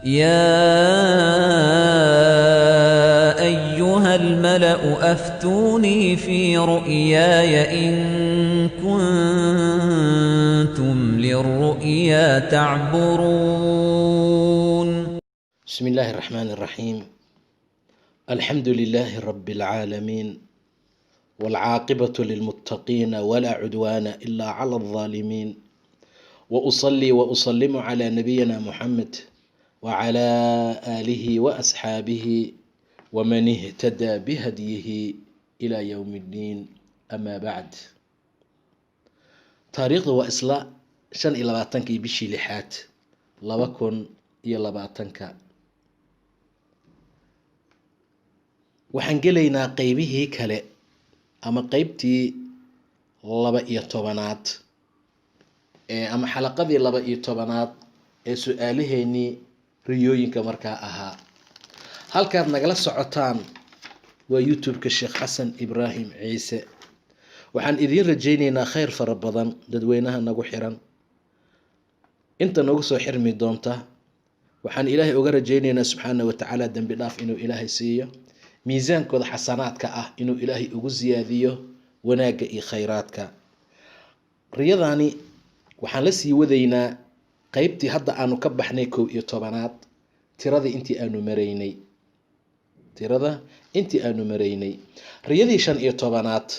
يا أيها الملأ أفتوني في رؤياي إن كنتم للرؤيا تعبرون. بسم الله الرحمن الرحيم، الحمد لله رب العالمين، والعاقبة للمتقين، ولا عدوان إلا على الظالمين، وأصلي وأسلم على نبينا محمد وعلى آله وأصحابه ومن اهتدى بهديه إلى يوم الدين. أما بعد، taariikhdu waa isla 25-kii bishii lixaad 2020-ka. Waxaan gelaynaa qeybihii kale ama qeybtii 12-aad ama xalaqadii 12-aad ee su-aalaheenii riyooyinka markaa ahaa. Halkaad nagala socotaan waa YouTube-ka Sheekh Xasan Ibraahim Ciise. Waxaan idiin rajayneynaa khayr fara badan, dadweynaha nagu xiran, inta nagu soo xirmi doonta. Waxaan Ilaahay uga rajayneynaa subxaana wa tacaala dembi dhaaf inuu Ilaahay siiyo, miisaankooda xasanaadka ah inuu Ilaahay ugu siyaadiyo wanaagga iyo khayraadka. Riyadani waxaan la sii wadaynaa qeybtii hadda aanu ka baxnay, 11-aad, tiradii intii aanu maraynay, tirada intii aanu maraynay. Riyadii 15-aad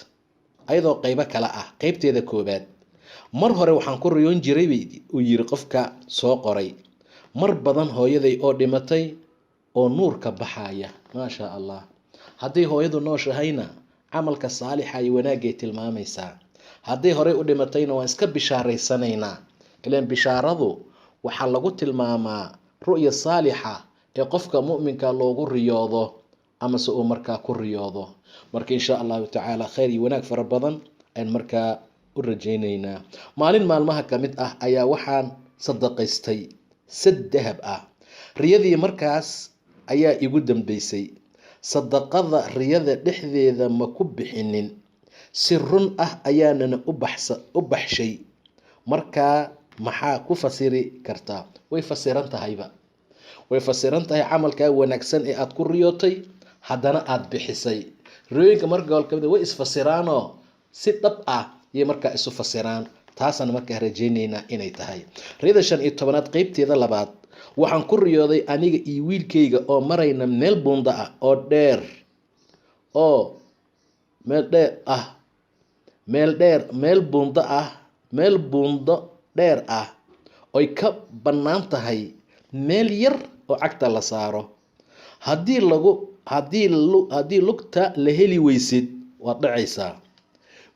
ayadoo qeybo kale ah. Qeybteeda koobaad: mar hore waxaan ku riyoon jiray, bay uu yiri qofka soo qoray, mar badan hooyaday oo dhimatay oo nuurka baxaya. Maasha Allah. Hadday hooyadu nooshahayna, camalka saalixa iyo wanaagay tilmaamaysaa. Hadday horey u dhimatayna, waan iska bishaaraysanaynaa. Ilaan bishaaradu waxaa lagu tilmaamaa ru'ya saalixa ee qofka mu'minka loogu riyoodo amase uu markaa ku riyoodo. Marka insha Allahu tacaala khayr iyo wanaag fara badan ayaan markaa u rajayneynaa. Maalin maalmaha ka mid ah ayaa waxaan sadaqaystay sad dahab ah. Riyadii markaas ayaa igu dambeysay. Sadaqada riyada dhexdeeda ma ku bixinin, si run ah ayaanana u baxshay. Markaa maxaa ku fasiri kartaa? Way fasiran tahayba, way fasiran tahay. Camalkaa wanaagsan ee aada ku riyootay haddana aada bixisay, riyooyinka marka gobol kamid way isfasiraanoo si dhab ah iyo markaa isu fasiraan. Taasaan markaa rajayneynaa inay tahay. Riyada 15-aad qeybteeda labaad: waxaan ku riyooday aniga iyo wiilkayga oo marayna meel buunda ah oo dheer, oo meel dheer ah, meel dheer, meel buundo ah, meel buundo dheer ah oy ka bannaan tahay meel yar oo cagta la saaro. Haddii lagu haddii lu haddii lugta la heli weysid, waad dhacaysaa.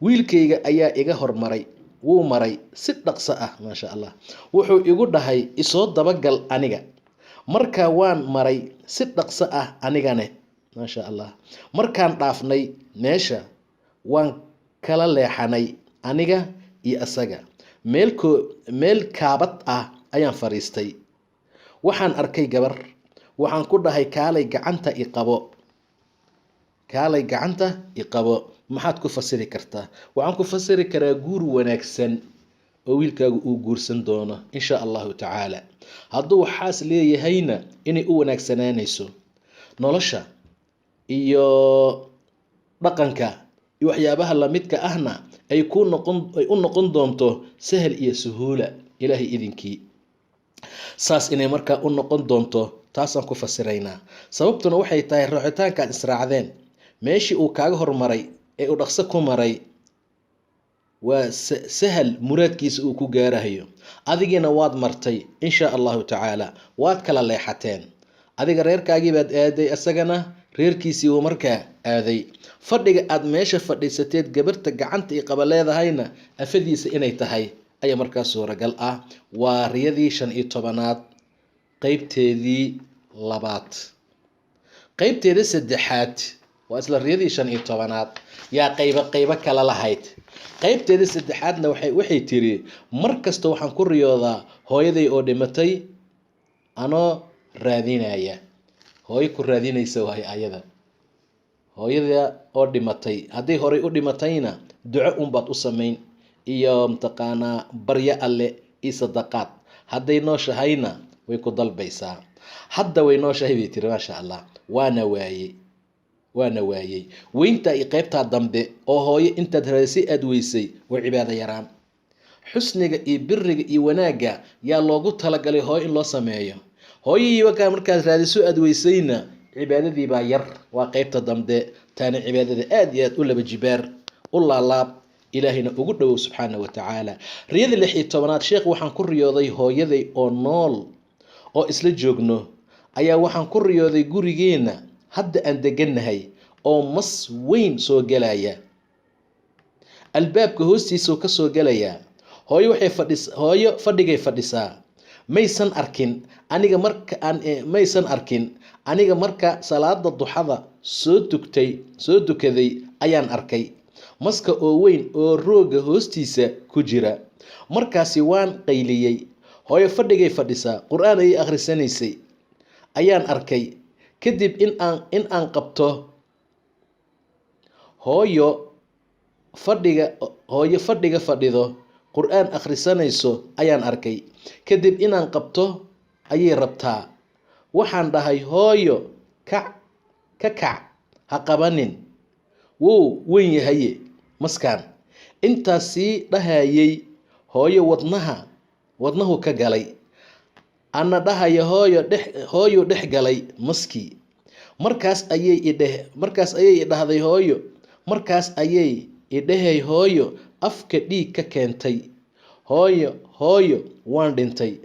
Wiilkayga ayaa iga hormaray, wuu maray si dhaqso ah, maasha Allah. Wuxuu igu dhahay, "Isoo dabagal aniga." Marka waan maray si dhaqso ah anigane, maasha Allah. Markaan dhaafnay meesha, waan kala leexanay aniga iyo asaga. Meel kaabad ah ayaan fariistay. Waxaan arkay gabar. Waxaan ku dhahay, "Kaalay, gacanta i qabo, kaalay, gacanta i qabo." Maxaad ku fasiri kartaa? Waxaan ku fasiri karaa guur wanaagsan oo wiilkaagu uu guursan doono insha Allahu tacaala. Hadduu xaas leeyahayna, inay u wanaagsanaanayso nolosha iyo dhaqanka iyo waxyaabaha lamidka ahna, ay u noqon doonto sahal iyo suhuula, Ilaahay idinkii. Saas inay markaa u noqon doonto, taasaan ku fasiraynaa. Sababtuna waxay tahay raacitaankaad israacdeen, meeshii uu kaaga hormaray ee uu dhaqso ku maray, waa sahal muraadkiisa uu ku gaarahayo. Adigiina waad martay, insha Allahu tacaala. Waad kala leexateen. Adiga reerkaagii baad aaday, isagana reerkiisii uu markaa aaday. Fadhiga aad meesha fadhiisateed gabarta gacanta i qaba leedahayna, afadiisa inay tahay ayaa markaa suuragal ah. Waa riyadii 15-aad qeybteedii labaad. Qeybteeda saddexaad waa isla riyadii 15-aad, yaa qaybo qaybo kala lahayd. Qeybteeda saddexaadna waxay tiri, mar kasta waxaan ku riyoodaa hooyaday oo dhimatay anoo raadinaya. Hooyo ku raadinaysa waayo ayada. Hooyada oo dhimatay, hadday horey u dhimatayna, duco unbaad u samayn iyo mataqaanaa baryo Alle iyo sadaqaad. Hadday nooshahayna, way ku dalbaysaa. Hadda way nooshahay, bay tiri, maasha Allah. Waana waayey, waana waayey. Weyntaa iyo qeybtaa dambe oo hooyo intaad raadisay aada weysay waa cibaado yaraan. Xusniga iyo biriga iyo wanaagga yaa loogu talagalay hooyo in loo sameeyo. Hooyihii wakaa markaad raadiso aada weysayna, cibaadadii baa yar, waa qeybta dambe. Taana cibaadada aada iyo aad u laba jibaar u laalaab, Ilaahayna ugu dhowow subxaana wa tacaala. Riyada 16aad: sheekh, waxaan ku riyooday hooyaday oo nool oo isla joogno ayaa waxaan ku riyooday gurigeena hadda aan degannahay oo mas weyn soo gelaya, albaabka hoostiisuu ka soo gelayaa. Hooyo waxay fadhis, hooyo fadhigay fadhisaa, maysan arkin aniga marka aan maysan arkin aniga. Marka salaada duxada soo tugtay, soo dukaday, ayaan arkay maska oo weyn oo rooga hoostiisa ku jira. Markaasi waan qayliyey. Hooyo fadhigay fadhisaa, Qur-aan ayay akhrisanaysay ayaan arkay. Kadib in aan qabto hooyo fadhiga, hooyo fadhiga fadhido, Qur-aan akhrisanayso ayaan arkay. Kadib inaan qabto ayay rabtaa. Waxaan dhahay, "Hooyo, kac, ka kac, ha qabanin, wuu weyn yahaye maskaan." Intaas sii dhahayay, hooyo wadnaha wadnahu ka galay, ana dhahaya hooyo dhex, hooyuu dhex galay maskii. Markaas ayay idhahday hooyo, markaas ayay idhahay hooyo afka dhiig ka keentay, "Hooyo, hooyo, waan dhintay."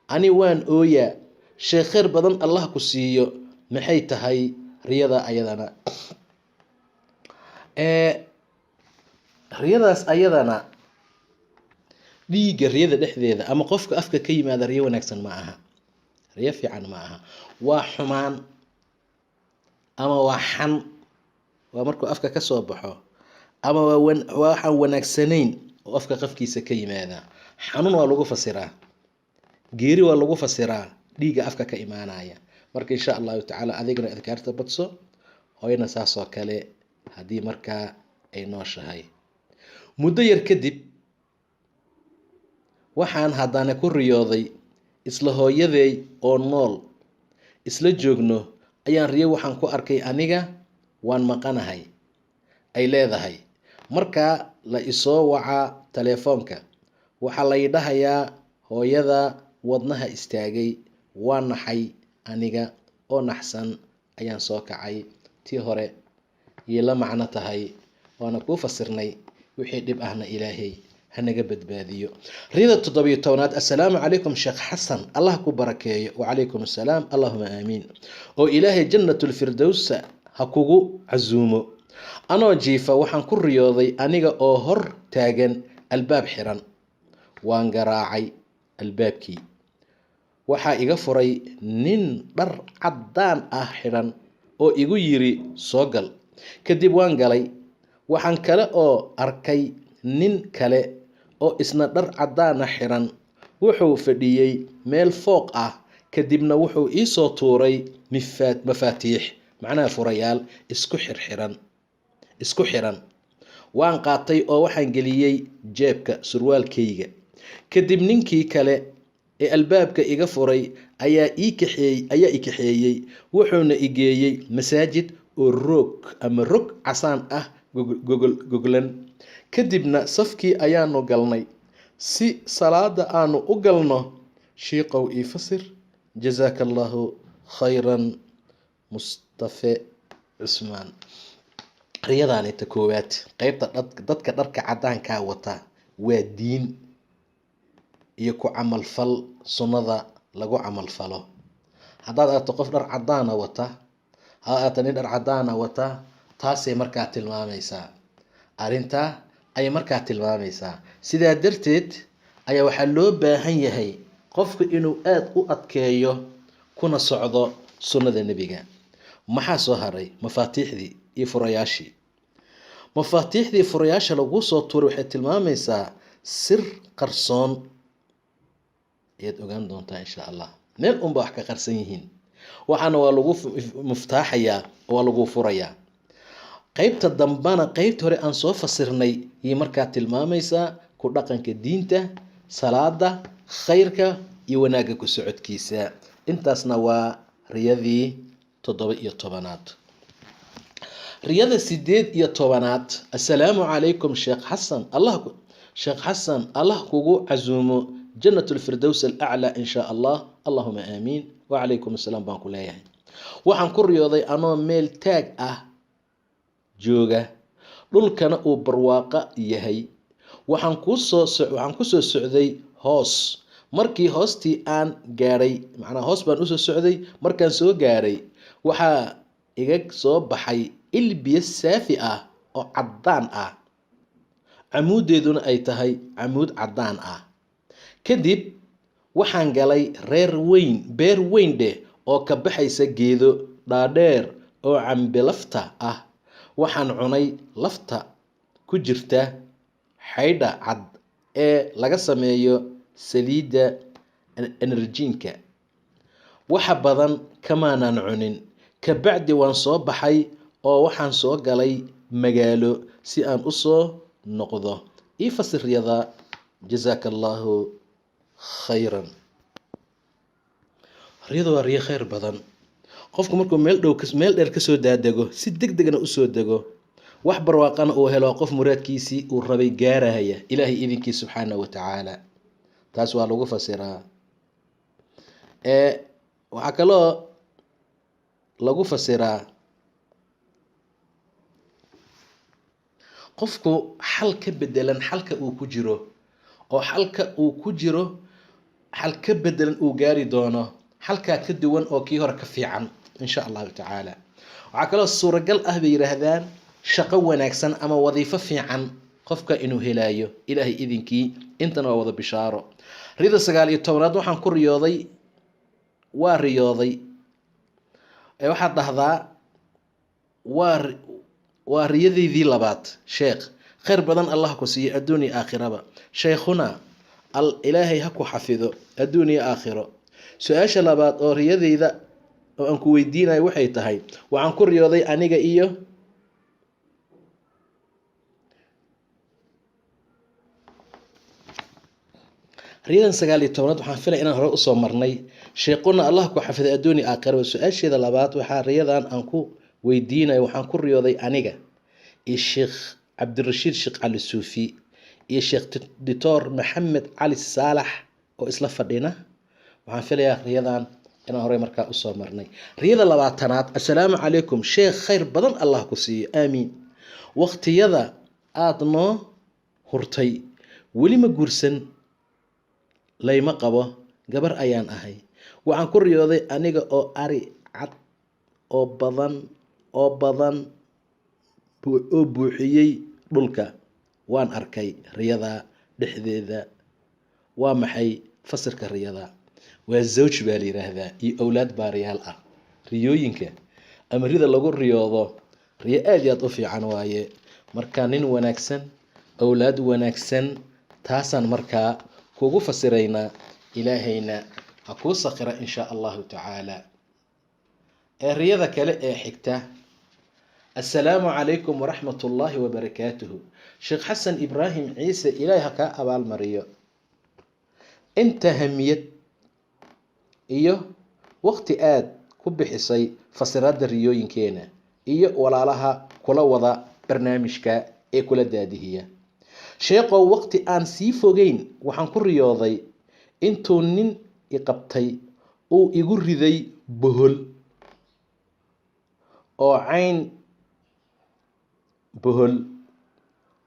Ani waan ooyaa. Sheekh, khayr badan Allah ku siiyo, maxay tahay riyada ayadana? Riyadaas ayadana, dhiigga riyada dhexdeeda ama qofka afka ka yimaada, riyo wanaagsan ma aha, riyo fiican ma aha, waa xumaan ama waa xan, waa markuu afka ka soo baxo, ama waa waxaan wanaagsanayn oo afka qafkiisa ka yimaada. Xanuun waa lagu fasiraa, geeri waa lagu fasiraa dhiigga afka ka imaanaya. Marka insha Allahu tacaala adigana adkaarta badso, hooyana saas oo kale haddii markaa ay nooshahay. Muddo yar kadib waxaan haddana ku riyooday isla hooyaday oo nool, isla joogno ayaan riyo waxaan ku arkay aniga waan maqanahay, ay leedahay. Markaa la isoo wacaa telefoonka, waxaa lay dhahayaa hooyada wadnaha istaagay. Waa naxay, aniga oo naxsan ayaan soo kacay. Tii hore yay la macno tahay, waana kuu fasirnay. Wixii dhib ahna Ilaahay hanaga badbaadiyo. Riyada 17aad: Assalaamu calaykum Sheekh Xasan, Allah ku barakeeyo. Wacalaykum assalaam, allahuma aamiin, oo Ilaahay Jannatulfirdowsa ha kugu casuumo. Anoo jiifa waxaan ku riyooday aniga oo hor taagan albaab xiran. Waan garaacay albaabkii, waxaa iga furay nin dhar caddaan ah xidhan oo igu yiri, "Soo gal." Kadib waan galay. Waxaan kale oo arkay nin kale oo isna dhar caddaana xiran, wuxuu fadhiyey meel fooq ah. Kadibna wuxuu iisoo tuuray mafaatiix, macnaha furayaal isku xirxiran, isku xiran. Waan qaatay oo waxaan geliyey jeebka surwaalkayga. Kadib ninkii kale ee albaabka iga furay ayaa i kaxeeyey, wuxuuna i geeyey masaajid oo roog ama rog casaan ah gogol goglan. Kadibna safkii ayaanu galnay si salaada aanu u galno. Shiiqow, ii fasir, jazaaka Allahu khayran. Mustafe Cusmaan. Riyadaani ta koowaad, qeybta dadka dharka cadaankaa wata waa diin iyo ku camalfal sunnada lagu camalfalo. Haddaad aragto qof dhar cadaana wata, haddaad aragto nin dhar cadaana wata, taasay markaa tilmaamaysaa, arrintaa ayay markaa tilmaamaysaa. Sidaa darteed ayaa waxaa loo baahan yahay qofku inuu aada u adkeeyo kuna socdo sunnada Nebiga. Maxaa soo haray? Mafaatiixdii iyo furayaashii. Mafaatiixdii furayaasha lagu soo tuuray waxay tilmaamaysaa sir qarsoon ayaad ogaan doontaa insha Allah. Meel unba wax ka qarsan yihiin, waxaana waa lagu muftaaxayaa, waa lagu furayaa. Qeybta dambana, qeybta hore aan soo fasirnay yay markaa tilmaamaysaa ku dhaqanka diinta, salaada, khayrka iyo wanaagga ku socodkiisa. Intaasna waa riyadii 17aad. Riyada 18aad: Assalaamu calaykum, Sheekh Xasan. Allah, Sheekh Xasan, Allah kugu casuumo Jannat Lfirdows Alaclaa, in shaa Allah. Allahuma aamiin. Wacalaykum assalaam baan ku leeyahay. Waxaan ku riyooday anoo meel taag ah jooga, dhulkana uu barwaaqo yahay. Waxaan kusoo socday hoos. Markii hoostii aan gaadhay, macnaa hoos baan usoo socday, markaan soo gaadhay waxaa iga soo baxay il biyo saafi ah oo caddaan ah, camuudeeduna ay tahay camuud caddaan ah. Kadib waxaan galay reer weyn, beer weyn dheh, oo ka baxaysa geedo dhaadheer oo cambe lafta ah. Waxaan cunay lafta ku jirta xaydha cad ee laga sameeyo saliidda enerjiinka. Waxa badan kamaanan cunin. Kabacdi waan soo baxay oo waxaan soo galay magaalo si aan usoo noqdo. Ii fasiryada, jazaaka Allahu khayran. Riyadu waa riyo khayr badan. Qofku markuu meel dhow, meel dheer kasoo daadego, si deg degna usoo dego, wax barwaaqana uu helo, qof muraadkiisii uu rabay gaarahaya, Ilaahay idinkii subxaana wa tacaala. Taas waa lagu fasiraa. Waxaa kaloo lagu fasiraa qofku xal ka bedelan xalka uu ku jiro, oo xalka uu ku jiro xal ka bedelan uu gaari doono, xalkaa ka duwan oo kii hore ka fiican, insha Allahu tacaala. Waxaa kaloo suuragal ah, bay yidhaahdaan, shaqo wanaagsan ama wadiifo fiican qofka inuu helaayo, Ilaahay idinkii. Intana waa wada bishaaro. Rida 19aad: waxaan ku riyooday, waa riyooday, waxaad dhahdaa waa riyadeydii labaad. Sheekh, khayr badan Allah ku siiyo adduun iyo aakhiraba. Shaykhuna al Ilaahay ha ku xafido adduun iyo aakhiro. Su-aasha labaad oo riyadeyda oo aan ku weydiinayo waxay tahay: waxaan ku riyooday aniga iyo riyadan 19aad, waxaan filay inaan hore usoo marnay. Sheekhuna Allah ku xafiday adduun iyo aakhiraba. Su-aasheeda labaad, waxaa riyadan aan ku weydiinayo: waxaan ku riyooday aniga iyo Sheekh Cabdirashiid Sheekh Cali Suufi iyo Sheekh Dictor Maxamed Cali Saalax oo isla fadhina. Waxaan filayaa riyadan inaan horey markaa usoo marnay. Riyada 20aad: Assalaamu calaykum, sheekh, khayr badan Allah ku siiyo. Aamiin. Waqtiyada aada noo hurtay weli ma guursan, layma qabo, gabar ayaan ahay. Waxaan ku riyooday aniga oo ari cad oo badan oo badan oo buuxiyey dhulka. Waan arkay riyada dhexdeeda. Waa maxay fasirka riyada? Waa zawj baa la yiraahdaa iyo owlaad baariyaal ah. Riyooyinka ama rida lagu riyoodo, riyo aad iyo aad u fiican waaye. Marka nin wanaagsan, owlaad wanaagsan, taasaan markaa kugu fasiraynaa. Ilaahayna ha kuu sakhira, in shaa Allahu tacaala. Ee riyada kale ee xigta: Assalaamu calaykum waraxmat ullaahi wabarakaatuhu, Sheekh Xasan Ibraahim Ciise. Ilaahay ha kaa abaalmariyo inta hamiyad iyo waqti aad ku bixisay fasiraadda riyooyinkeena iyo walaalaha kula wada barnaamijka ee kula daadihiya. Sheekhow, waqti aan sii fogeyn waxaan ku riyooday intuu nin i qabtay uu igu riday bohol oo cayn bohol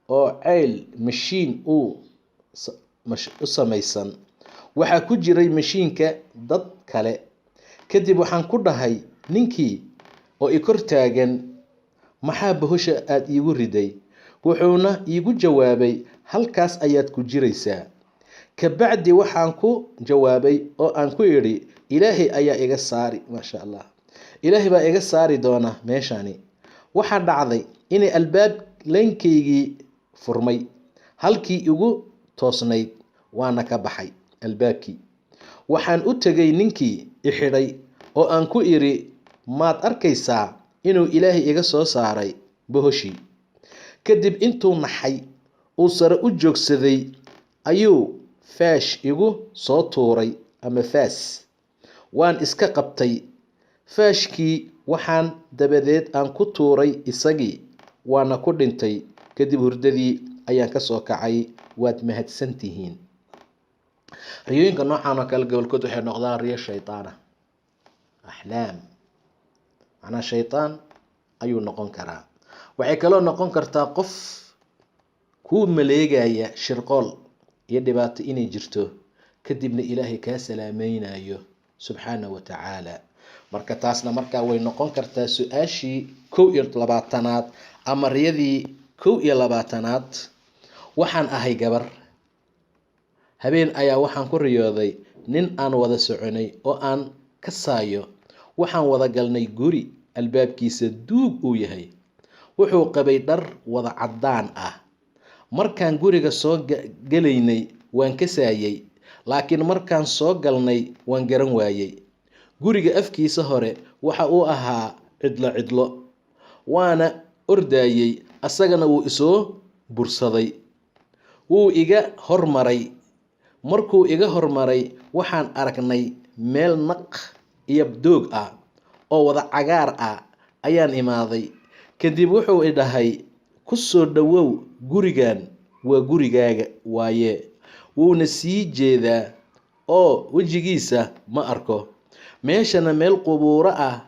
oo ceyl mashiin uu u samaysan. Waxaa ku jiray mashiinka dad kale. Kadib waxaan ku dhahay ninkii oo i kor taagan: "Maxaa bohosha aada iigu riday?" Wuxuuna iigu jawaabay: "Halkaas ayaad ku jiraysaa." Kabacdi waxaan ku jawaabay oo aan ku idhi: "Ilaahay ayaa iga saari, maasha Allah, Ilaahay baa iga saari doona meeshani." Waxaa dhacday inay albaab leynkaygii furmay halkii igu toosnayd, waana ka baxay albaabkii. Waxaan u tegay ninkii i xidhay oo aan ku idhi: "Maad arkaysaa inuu Ilaahay iga soo saaray bohoshii?" Kadib intuu naxay uu sare u joogsaday ayuu faash igu soo tuuray ama faas. Waan iska qabtay faashkii, waxaan dabadeed aan ku tuuray isagii, waana ku dhintay. Kadib hurdadii ayaan kasoo kacay. Waad mahadsantihiin. Riyooyinka noocan oo kale gobolkood waxay noqdaan riyo shaytaana, axlaam, macnaa shaytaan ayuu noqon karaa. Waxay kaloo noqon kartaa qof kuu maleegaya shirqool iyo dhibaato inay jirto, kadibna Ilaahay kaa salaameynayo subxaana wa tacaala. Marka taasna markaa way noqon kartaa. Su-aashii 21aad ama riyadii 21aad: waxaan ahay gabar. Habeen ayaa waxaan ku riyooday nin aan wada soconay oo aan kasaayo. Waxaan wada galnay guri albaabkiisa duug uu yahay. Wuxuu qabay dhar wada caddaan ah. Markaan guriga soo gelaynay waan kasaayay, laakiin markaan soo galnay waan garan waayey. Guriga afkiisa hore waxa uu ahaa cidlo cidlo, waana ordayey, asagana wuu isoo bursaday, wuu iga hormaray. Markuu iga hormaray, waxaan aragnay meel naq iyo doog ah oo wada cagaar ah ayaan imaaday. Kadib wuxuu i dhahay, 'Ku soo dhowow gurigan, waa gurigaaga waaye.' Wuuna sii jeedaa oo wejigiisa ma arko. Meeshana meel qubuuro ah,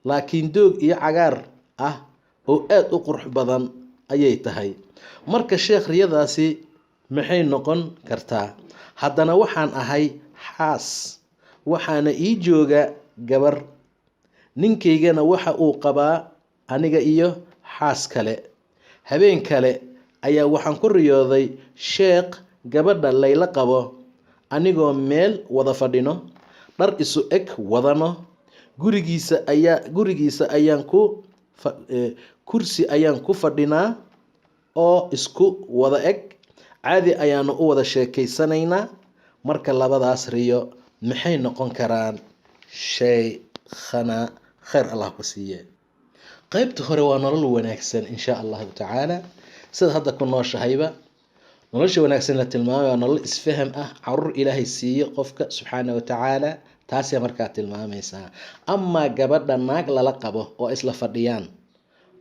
laakiin doog iyo cagaar ah oo aada u qurux badan ayay tahay. Marka sheekh, riyadaasi maxay noqon kartaa? Haddana waxaan ahay xaas, waxaana ii jooga gabar. Ninkaygana waxa uu qabaa aniga iyo xaas kale. Habeen kale ayaa waxaan ku riyooday sheekh gabadha layla qabo, anigoo meel wada fadhino, dhar isu eg wadano. Gurigiisa ayaan ku kursi ayaan ku fadhinaa oo isku wada eg, caadi ayaanu u wada sheekeysanaynaa. Marka labadaas riyo maxay noqon karaan, sheekhana? Khayr Allah ku siiye. Qaybta hore waa nolol wanaagsan, insha Allahu tacaala, sida hadda ku nooshahayba. Nolosha wanaagsan la tilmaamay waa nolol isfaham ah, caruur Ilaahay siiyo qofka subxaana wa tacaala, taasay markaa tilmaamaysaa. Amaa gabadha naag lala qabo oo isla fadhiyaan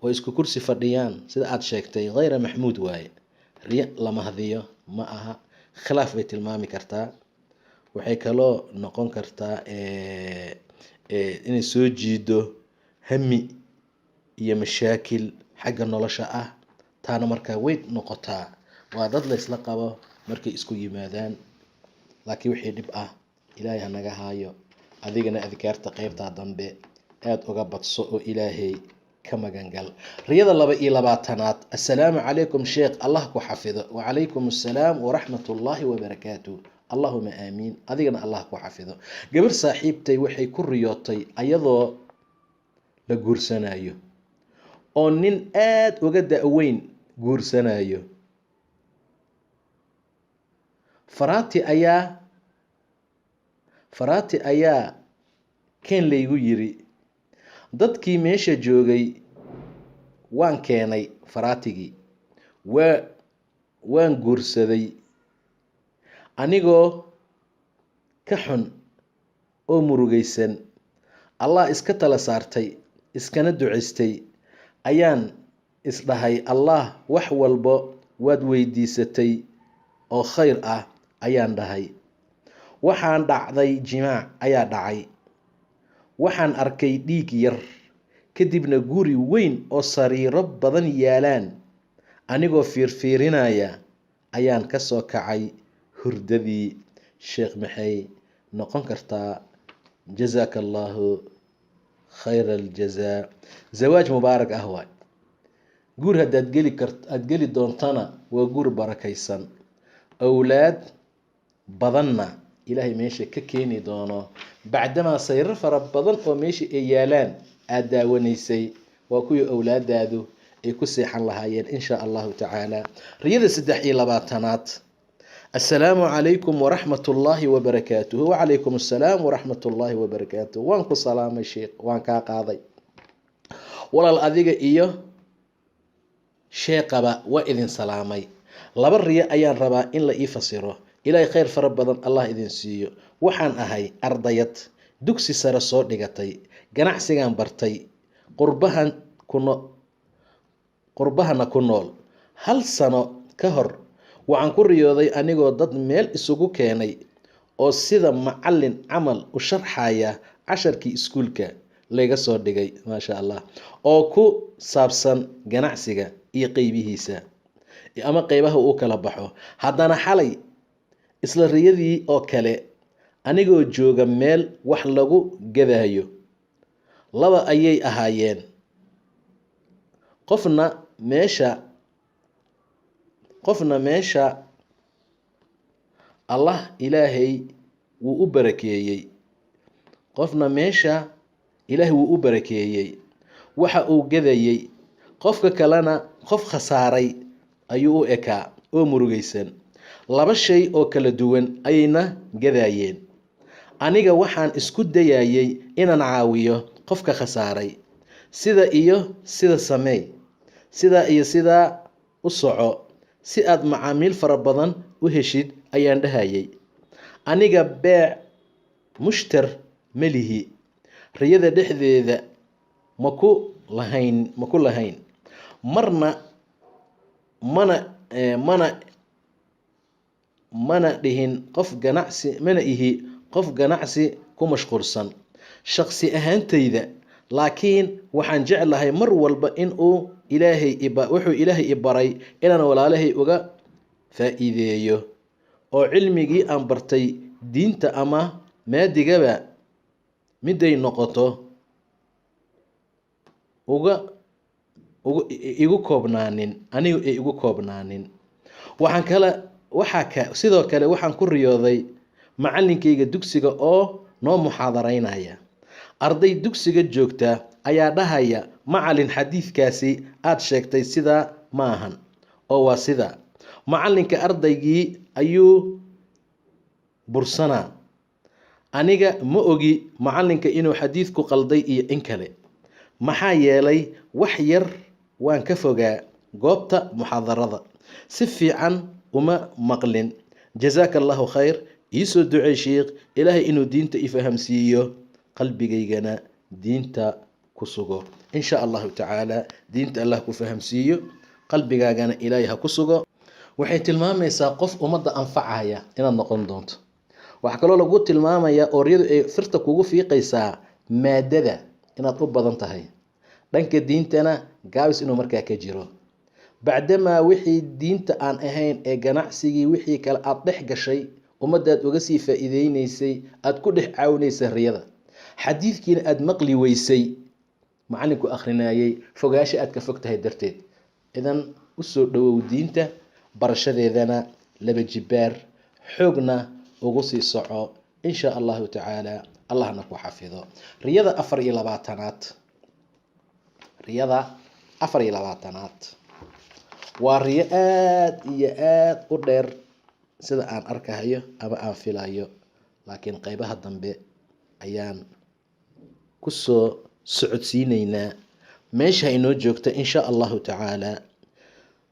oo isku kursi fadhiyaan, sida aada sheegtay, khayra maxmuud waaye, riyo lama hadiyo ma aha. Khilaaf bay tilmaami kartaa. Waxay kaloo noqon kartaa inay soo jiido hami iyo mashaakil xagga nolosha ah. Taana markaa way noqotaa, waa dad laysla qabo markay isku yimaadaan. Laakiin wixii dhib ah Ilaahay hanaga haayo. Adigana adkaarta qeybtaa dambe aada uga badso oo Ilaahay ka magangal. Riyada 22aad: assalaamu calaykum sheekh, Allah ku xafido. Wacalaykum assalaam waraxmat ullaahi wabarakaatu. Allahuma aamiin, adigana Allah ku xafido. Gabar saaxiibtay waxay ku riyootay ayadoo la guursanayo oo nin aada uga da-weyn guursanayo. Faraati ayaa keen laygu yiri. Dadkii meesha joogay waan keenay faraatigii, waan guursaday. Anigoo ka xun oo murugaysan, Allah iska tala saartay, iskana ducaystay, ayaan isdhahay, 'Allah wax walbo waad weydiisatay oo khayr ah,' ayaan dhahay. Waxaan dhacday jimaac ayaa dhacay. Waxaan arkay dhiig yar, kadibna guri weyn oo sariiro badan yaalaan. Anigoo fiirfiirinaya ayaan kasoo kacay hurdadii. Sheekh, maxay noqon kartaa? Jazaaka Allahu khayra aljazaa. Zawaaj mubaarak ah waay. Guur haddaad geli kart, aada geli doontana, waa guur barakaysan, awlaad badanna Ilaahay meesha ka keeni doono, bacdamaa sayrar fara badan oo meesha ay yaalaan aada daawanaysay, waa kuwii awlaadaadu ay ku seexan lahaayeen, insha Allahu tacaala. Riyada 23aad: assalaamu calaykum waraxmat ullaahi wabarakaatuhu. Wacalaykum assalaam waraxmat ullaahi wabarakaatuh. Waan ku salaamay sheekh. Waan kaa qaaday walaal. Adiga iyo sheeqaba waa idin salaamay. Laba riyo ayaan rabaa in la ii fasiro. Ilaahay khayr fara badan Allah idin siiyo. Waxaan ahay ardayad. Dugsi sare soo dhigatay, ganacsigan bartay, qurbahan kuno qurbahana ku nool. Hal sano ka hor waxaan ku riyooday anigoo dad meel isugu keenay oo sida macalin camal u sharxaya casharkii iskuulka layga soo dhigay, maasha Allah, oo ku saabsan ganacsiga iyo qeybihiisa ama qeybaha uu kala baxo. Haddana xalay isla riyadii oo kale, anigoo jooga meel wax lagu gadayo, laba ayay ahaayeen, qofna meesha qofna meesha Allah Ilaahay wuu u barakeeyey, qofna meesha Ilaahay wuu u barakeeyey waxa uu gadayey, qofka kalena qof khasaaray ayuu u ekaa oo murugaysan. Laba shay oo kala duwan ayayna gadayeen. Aniga waxaan isku dayayay inaan caawiyo qofka khasaaray, sida iyo sida sameey, sidaa iyo sidaa u soco si aad macaamiil fara badan u heshid, ayaan dhahayay. Aniga beec mushtar ma lihi, riyada dhexdeeda maku lahayn marna, mana dhihin qof ganacsi, mana ihi qof ganacsi ku mashquulsan shaqsi ahaantayda, laakiin waxaan jeclahay mar walba in uu Ilaahay wuxuu Ilaahay i baray inaan walaalahay uga faa-iideeyo, oo cilmigii aan bartay, diinta ama maadigaba miday noqoto, uga ugu igu koobnaanin, anigu ay igu koobnaanin. Waxaan kale waxaa ka sidoo kale waxaan ku riyooday macalinkayga dugsiga oo noo muxaadaraynaya. Arday dugsiga joogta ayaa dhahaya: "Macalin, xadiidkaasi aada sheegtay sidaa ma ahan oo waa sidaa." Macalinka ardaygii ayuu bursanaa. Aniga ma ogi macalinka inuu xadiidku qalday iyo in kale, maxaa yeelay wax yar waan ka fogaa goobta muxaadarada, si fiican uma maqlin. Jazaaka Allahu khayr. Iisoo ducey shiikh, Ilaahay inuu diinta i fahamsiiyo, qalbigaygana diinta ku sugo. In sha Allahu tacaala, diinta Allah ku fahamsiiyo, qalbigaagana Ilaahay ha ku sugo. Waxay tilmaamaysaa qof ummadda anfacaya inaad noqon doonto. Waxaa kaloo lagu tilmaamayaa oo riyadu ay firta kugu fiiqaysaa maadada inaad u badan tahay, dhanka diintana gaabis inuu markaa ka jiro, bacdamaa wixii diinta aan ahayn ee ganacsigii wixii kale aada dhex gashay, ummaddaad uga sii faa-iideyneysay, aada ku dhex caawinaysay riyada, xadiidkiina aada maqli weysay macalinku akhrinayay, fogaasho aad ka fog tahay darteed. Idan usoo dhawow diinta barashadeedana, laba jibaar xoogna ugu sii soco, in sha Allahu tacaala, Allahna ku xafido. Riyada 24aad, riyada 24aad waa riyo aada iyo aada u dheer sida aan arkahayo ama aan filayo, laakiin qeybaha dambe ayaan kusoo socodsiineynaa. Meesha inoo joogta, in sha Allahu tacaala.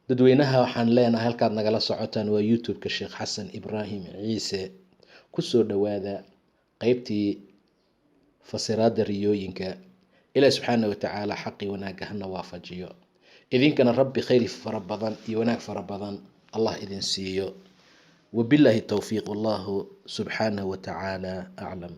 Dadweynaha waxaan leenahay, halkaad nagala socotaan waa YouTube-ka Sheekh Xasan Ibraahim Ciise. Kusoo dhawaada qeybtii fasiraada riyooyinka. Ilaah subxaana watacaala xaqii wanaagga hana waafajiyo, idinkana Rabbi khayr fara badan iyo wanaag fara badan Allah idin siiyo. Wabilaahi towfiiq, wallahu subxaanahu watacaala aclam.